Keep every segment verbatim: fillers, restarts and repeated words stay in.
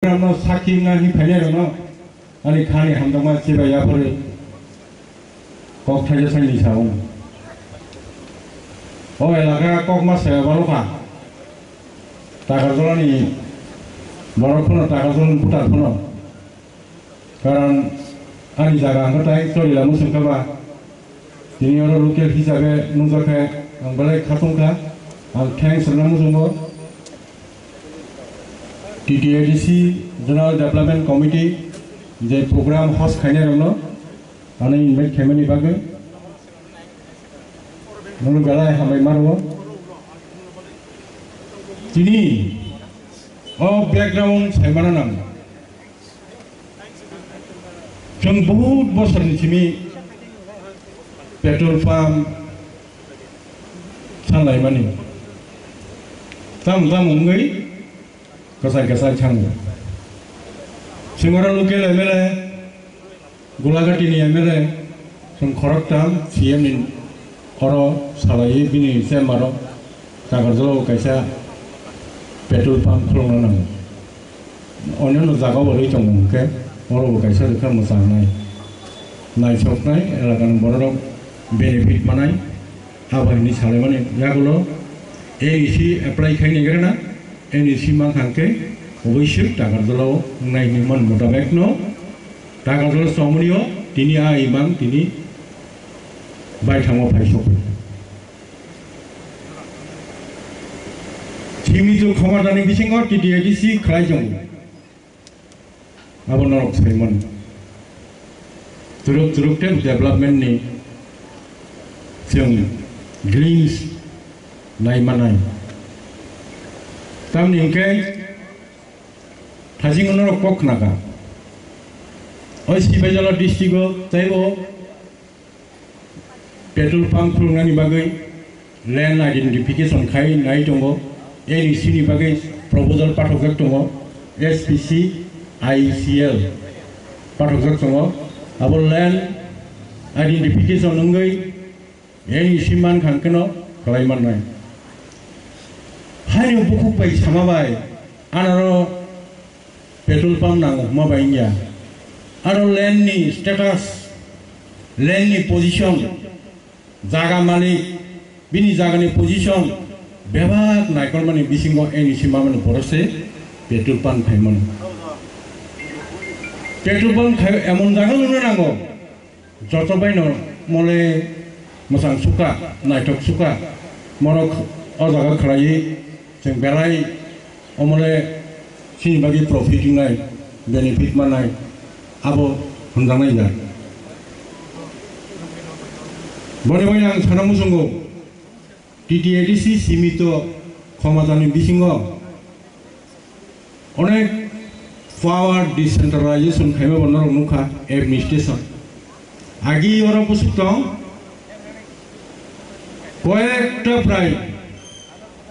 Programno sakhi wngna hwnwi phainairokno ani khani hamjakma chibai yaphari kok thaisa saini sa-o. O elaka kokma saya balo kha. Takarjolani borok phano, Takarjolani voter phano. Karon ani jaga hwnkhe tai Chorila muchung kha ba. Tini oro local hisabe nukjakhe ang belai khatung kha. Ang thanks rwna muchungo. T T A D C Zonal Development Committee je program host khainai rokno ano invite khaimani bagwi nono belai hambai mano. Tini o background saimano nang. Chwng bahut bosor ni simi petrol pump sanlaimani. Tamo tamo wngwi kwchai kwchai thango. Chwng oro local M L A, Gulagati ni M L A, chwng khoroktham C M ni oro salaiwi bini chamber o Takarjala o kaisa petrol pump khulukna nango. Onyono jaga bo rwi tongo hwnkhe oro bo kaisa rwkha mwchangnai, naisoknai, elakani bororok benefit manai, abo hinwi salaimani yagulo N E C apply khai naigrana, N E C mankha hwnkhe oboiswk Takarjala o wngnai hinwi man mutabekno Takarjala chongmani o tini a imang tini baithang o phai sokphai. Simi tu khomatani bisingo T T A D C khlai tongo. Abo norok saimano. Turuk turuk tei development ni chwng glimpse nai manai. Tamni hwnkhe thajingo norok kok khnakha. O Sibajala district o teibo petrol pump khuluknani bagwi land identification khai nai tongo, N E C ni bagwi proposal pathokjak tongo, S P C I C L pathokjak tongo. Abo land identification wngwi N E C mankha hwnkhe no khlai mannai. Haino bukhuk bai sama bai anaro petrol pump nango hwnma bai wngya. Aro land ni status, land ni position, jaga malik, bini jaga ni position, bebak naikolmani bisingo N E C mamani borok se petrol pump khaimano. Petrol pump khai emon jaga nukna nango, joto baino mole mwchang sukha, naithok sukha, morok o jaga khlaiwi chwng belai omole chini bagwi profit wngnai, benefit mannai, abo hwnjaknai ya. Boni bagwi ang sana muchungo, T T A D C simito khomotani bisingo onek power decentralization khaima bo norok nukha administration. Agi oro busuk tong koyekta prai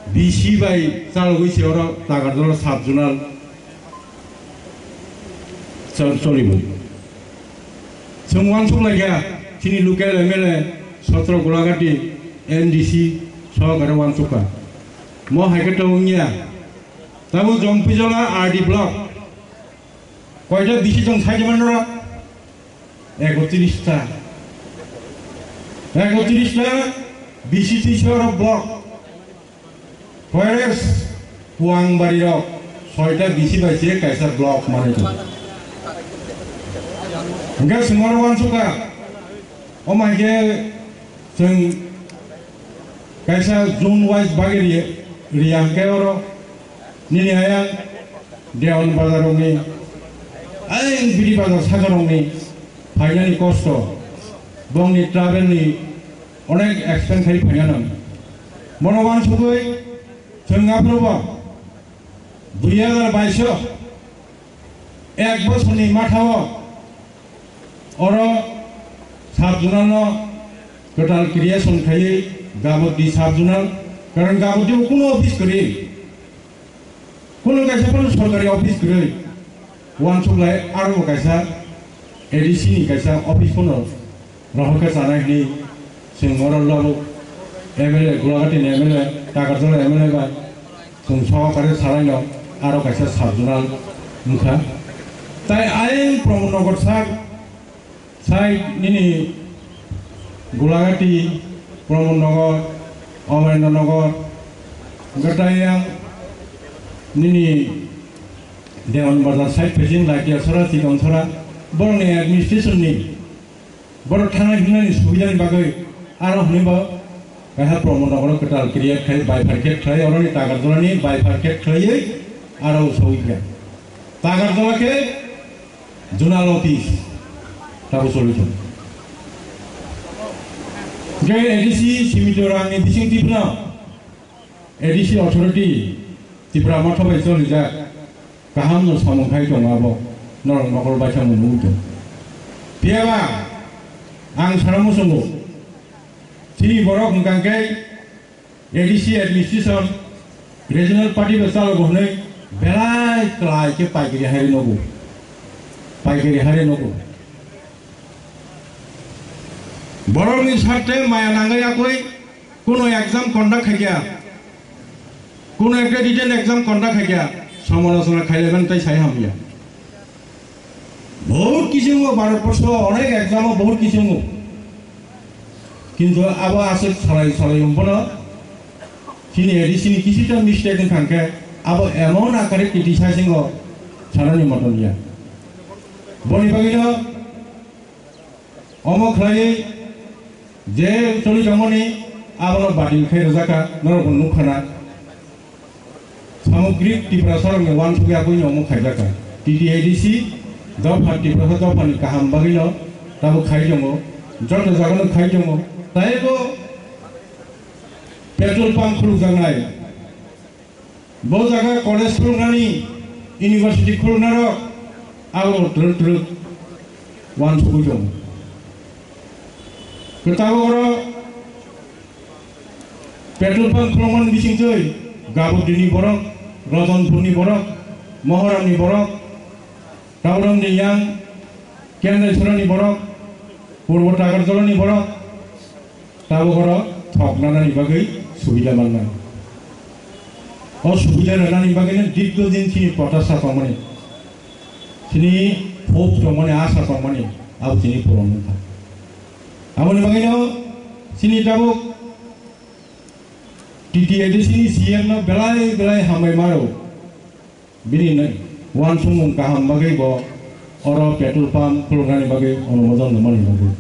B C bai chalogwi se oro Takarjala sub zonal chol-, cholibo. Chwng uansuk laikha chini local M L A Sotro Gulagati M D C sohokare uansukha. Mo hai khe tongo wngya. Tamo Jompuijala R D block. Koita B C tong sai jaman ro? Ekotris ta. Ekotris ta B C T C oro block. Forest Puangbari rok soita B C bai se kaisa block manwi tongo. Hwnkhe chwng oro uansukha. Omo hai khe chwng kaisa zone wise bagwi ri-, riya hwnkhe oro nini ayang Dewan bazar rokni, ayang Biri bazar saka rokni phainani kosto, bongni travel ni onek expense khai phainani. Mono wansugwi chwng aphuru bo dui hazar baish o ek bosorni mathao oro sub zonal no kwtal creation khaiwi Gaboti sub zonal, karon Gaboti o kuno office kwrwi, kuno kaisa phano sorkari office kwrwi, uansuk lai aro bo kaisa A D C ni kaisa office phano rohor khe chanai hwnwi chwng oro lobo M L A, Gulagati ni M L A, Takarjala M L A bai chwng sohokare salaino aro kaisa sub zonal Wngkha. Tai ayang Pramod Nagar sak, side nini Gulagati, Pramod Nagar, Omainda Nagar, wngkha tai ayang nini Dewan Bazar side facing Laitiasora, Chikonsora, borokni administration ni Borok thangna hingnani subidani bagwi aro hwnwi bo kaisa Pramod Nagar kwtal create khai, bifurcate khlai, oroni Tagarjolani bifurcate khlaiwi aro sogwi kha. Tagarjola khe zonal office tabo choli thung. Hwnkhe A D C simitor rangni bising tipno A D C authority Tipra Motha bai cholijak kaham no samung khai tongo abo norok nokol baisa mung nugwi tongo. Phiya ba ang sana muchungo chini borok hwnkha khe A D C administration regional party bai chalogo hwnwi belai kwlai khe paikari hari nogo, paikari hari nogo. Borokni sarthe maya nangwi yakwi kuno exam conduct khaikya, kuno ekta written exam conduct khaikya, somalochona khailaimani tai sai hamya. Bahut kisim o Bharat borsho onek exam o bahut kisim o. Kintu abo aswk salai salai wngbono chini A D C ni kisita mistake wngkha khe abo emon akare criticizing o sanani moto niya. Boni bagwino Omo khlaiwi je choli tongmani abono batil khai rwjakha, norok bo nukha na. Samogrik Tiprasarokni uansuk yaguino omo khaijakha. T T A D C dopha Tiprasa dophani kaham bagwino tabuk khai tongo, joto jagano khai tongo. Taibo petrol pump khulukjaknai. Bo jaga college khuluknani, university khuluknarok abo twrwk twrwk uansugwi tongo. Kwtal oro petrol pump khulukmani bisingtwi Gaburdini borok, Ratanpurni borok, Mohoramni borok, Taurangni yang Kendai Sorani borok, Purbo Tagarjolani borok, tabuk oro thok nanani bagwi subida mannai. O subida rwnani bagwino dirgo din chini protesta tongmani, chini hope tongmani, asa tongmani, abo chini puron wngkha. Aboni bagwino chini tabuk T T A D C ni C M no belai belai hambai maro. Bini nai uansukmung kaham bagwi bo oro petrol pump khuluknani bagwi onumodon rwmani bagwi.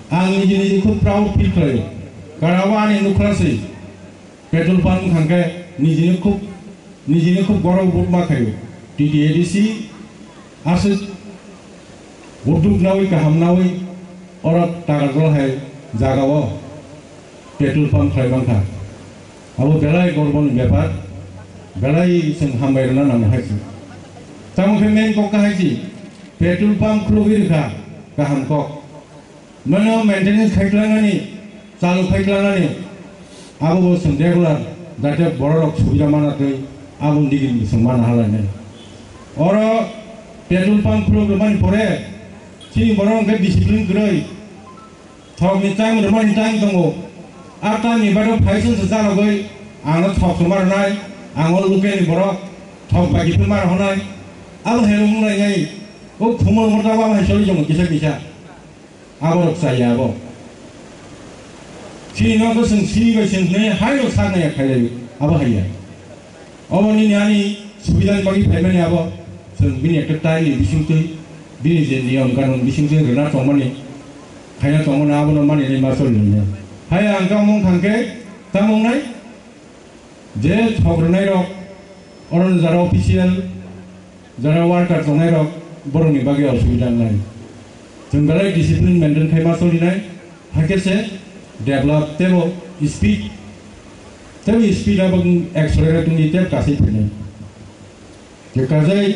Ang niji niji khub proud feel khlaio. Karon abo ani nukla se petrol pump wngkha khe nijini khub, nijini khub gorok butma khaio. T T A D C aswk udduk nawi kaham nawi oro Tagarjol hai jagao petrol pump khlai mankha. Abo belai gorboni bepar, belai chwng hambai rwna nango hai se. Tamo khe main kok kahai se, petrol pump khulugwi rwkha, kaham kok. Nono maintenance khai klangnani, chalu khai klangnani, abo bo chwng regular, jate bororok subida mana twi, abo nigini chwng mana halainai. Oro petrol pump khuluk rwmani pore, chini borok hwnkhe discipline kwrwi, Thokni time rwmani time tongo. A time ni bagwi phaising se chalogwi ang no thok se ma rwnai, ang o local ni borok thok bai khe ma rwnai. Abo hai wng lai nai. O khumul mota ba hai sori tongo kisa kisa. Abo rok chaya abo. Chini no bwswng sini bai sini hai rok sak nai khailai abo hai ya. Obo nini ani subidani bagwi phaimani abo, chwng bini ekta time ni bisingtwi, bini je niyom kanun bisingtwi rwna tongmani, khaina tongmani abono mani nai ma choli nai. Hai ang tamo wng thang khe, tamo wngnai? Je thok rwnai rok, oro jara official, jara worker tongnai rok, borokni bagwi osubida wngnai. Chwng belai discipline maintain khai ma solinai, hakhe se develop tebo speed, tebo speed abo accelerate wngwi tebo kasai phainai. Je kajai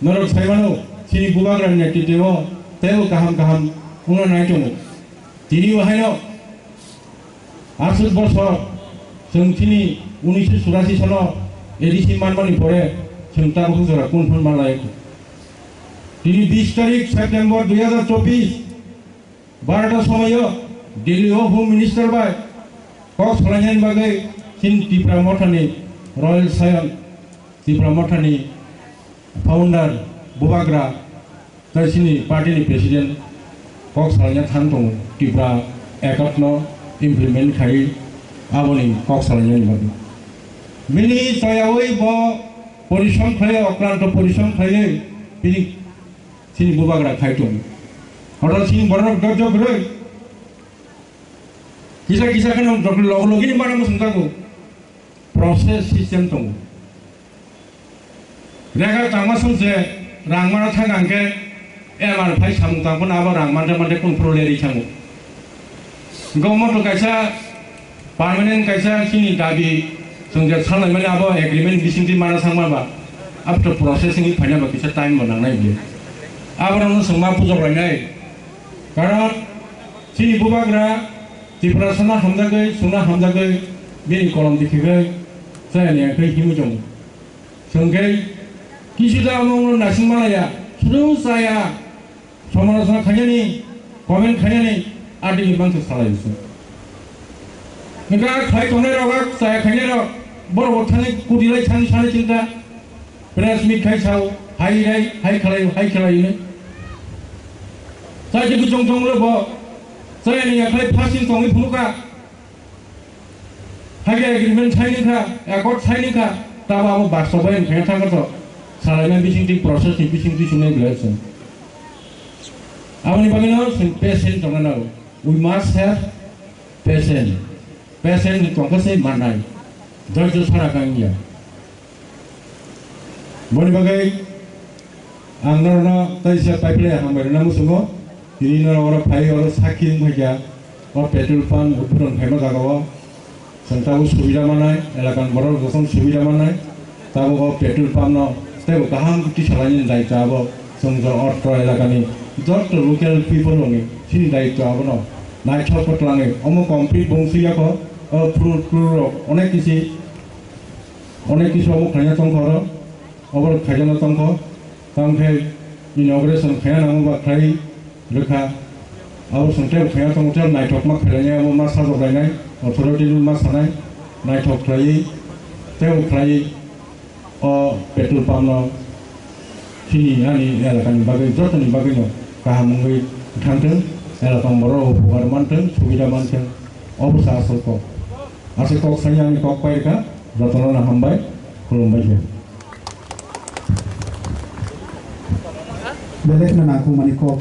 norok sai mano, chini bubagrani netrite o tebo kaham kaham wngna nai tongo. Tini bo haino Aswk bosor chwng chini unisho churasi salo A D C manmani pore chwng tabuk jora confirm manlai. Tini bis tarik September dui hajar chobbish, barota somoio Delhi o Home Minister bai kok salainani bagwi chini Tipra Mothani Royal Sion, Tipra Mothani Founder, Bubagra, tei chini party ni president kok salaina thang tongo, Tripura Act no implement khai aboni kok salaina ni bagwi. Bini toyaui bo porishrom khlai, okranto porishrom khlai bini chini Bubagra khai tongo. Hodo chini borok dojok roi kisa kisa kheno logi logi ni mana musung tago. Process system tongo. Rega tangma song se rang mana thang ang khe M R phai samung tang phano abo rang mante mante kun pro leri thango. Go moto kaisa permanent kaisa chini dabi song je salai mani abo agreement bising di mana sang ma ba after processing phaina ba kisa time bo nang nai bile. Abo rang song ma pujok lai nai. Karon chini Bubagra Tripura sana hamjagwi, suna hamjagwi, bini kolom dikhigwi, chaya ni ang khe himwi tongo. Chwng khe kisu da omo naising malaya, suru chaya, somalosona khainani, comment khainani, adini bangsa salai se. Nokha khlai tongnai rok, chaya khainai rok, borok bo thani, kuti lai thani, sani chinta, press meet khai sao, hai rai, hai khlai, hai khlai ne. Chai je kuchung tong le bo, chaya ni ya khlai fasting tongwi phunukha. Hage agreement sign kha, accord sign kha, tabo abo bastobayan khe thangkha to. Salaina bising ti process ni bising ti sunai belai se. Aboni bagwi no chwng patient tongna nago. We must have patient. Patient ni tongkha se manai. Dhoirjo sara kang ya. Boni bagwi ang norokno teisa paiphlai hambai rwna muchungo. Tini norok oro phai oro sakhi wngkha kha o petrol pump udbodon khaima jaga o. Chwng tabuk subida manai, elakani borok jotono subida manai. Tabuk o petrol pump no teibo kaham tisalaini daitwa abo chwng jo otro elakani jotto local people rokni chini daitwa abono naithok kwtlangwi omo complete bung swi yakho o floor floor rok onek kisi. Onek kisu obo khlaina tongkha oro, obo khaijana tongkha, tamokhe inauguration khaina nango ba khlai rwkha. Abo chwng tei khaina tongo, tei naithokma khlainai, abo ma sajok lainai, authority ni ma sanai, naithok khlaiwi, tei khlaiwi o petrol pump no chini ani elakani bagwi, jotoni bagwino kaham wngwi thangthwng, elakani borok upokar manthwng, subida manthwng, obo se asol kok. Aswk kok sanya ani kok pairikha, jotono no hambai, khulumbai khe. Belekno nangkukmani kok